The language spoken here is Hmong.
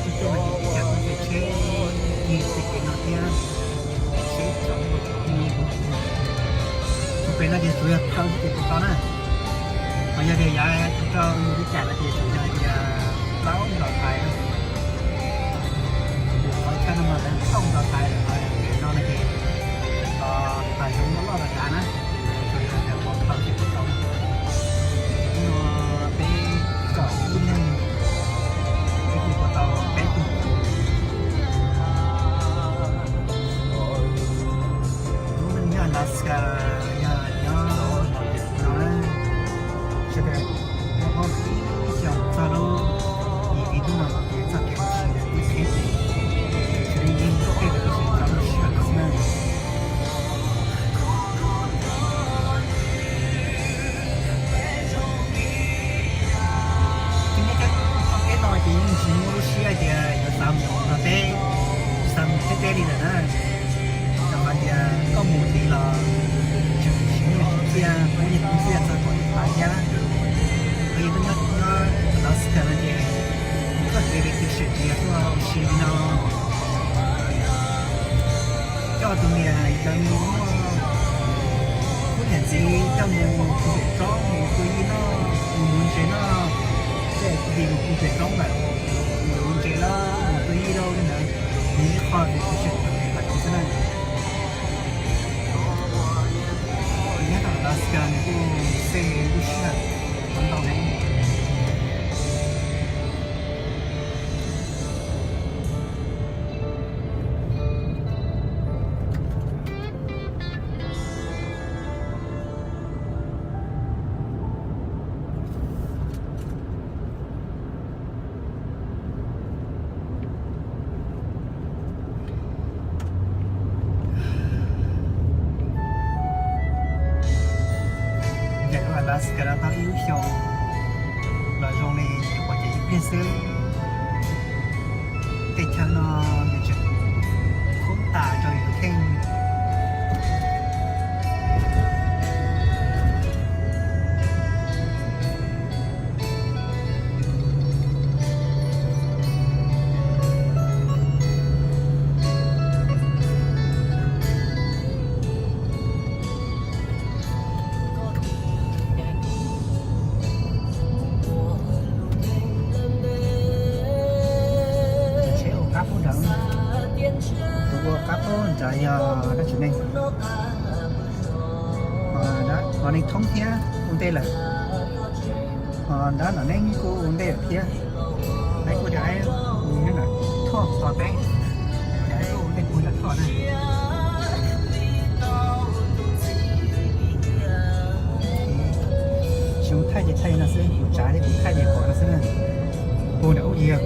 Ib txoj no ces tsheb cig tej kev no thiab, tsheb cov mus mus. Tus pem no ces tsuas yog thawj xwb ces tsis tau na. Ho yog tias yav tsis tau mus li cas no ces tsuas yog tias plaub nto thaiv na. Qhov chaw no mas lawv thauj nto thaiv lawm, ho pem no no ces thaiv zoov loj loj los dav na. Tsuas yog tias pom thawj xwb tsis tau. Hnub no peb kaum ib leeg, peb kuj ua tau peb tug. Lub neej nyob Alaska yog nyob no na, sawv daws nyob hauv ib xyoos txog lub yim hnub no ces txoj kev mus sim ntawm tib tsheb ces tsuas yog yeej tej kev mus sim txog lub sij hawm no xwb na. Cov nyob txoj kev no ces yeej tsis muaj lub siab tias yuav xav mus nrog teb, xav mus teb teb li lawm na. Rau qhov tias koj mus tid los tseem tsis muaj txiaj pub yeej txiaj txog kom tus phav thiab. Qhov yus tuaj nyob nyob Alaska no ces txoj kev vacation ces yog tuaj ua si li no. Coj tus niam ntxawm mus, muab niam ntxiv coj mus pem roob mus tua yij noj, mus nuv ntses noj, tej tus niam mus pem roob lawm, mus nuv ntses los mus tua yij lauj li ntawd, nws ib qho tus vacation kom tus xwb na. Nyob rau Alaska nws kuj xej lub sij hawm ntau heev. Ncaim lub Alaska no tau ib lub xyoo los zoo li nyuam qhuav ncaim ib pliag xwb. Tej chaw no nws tseem khoob tas rau yus tus kheej. Tsheb ua qab pub nrad, tus ua qab pub nrad yog dab tsi ne? Ho neeg thoob thiab ua ntej lawm. Ho nrad no neeg kuj ua ntej lawm thiab. Peb kuj tias nyob nram Thoj tos peb, tias kuj ua ntej puag nram Thoj na. Tsis mus thaij ces thaij no xwb, kuv tsav thiab kuv thaij ces pom no xwb na. Puag nram ub ces yog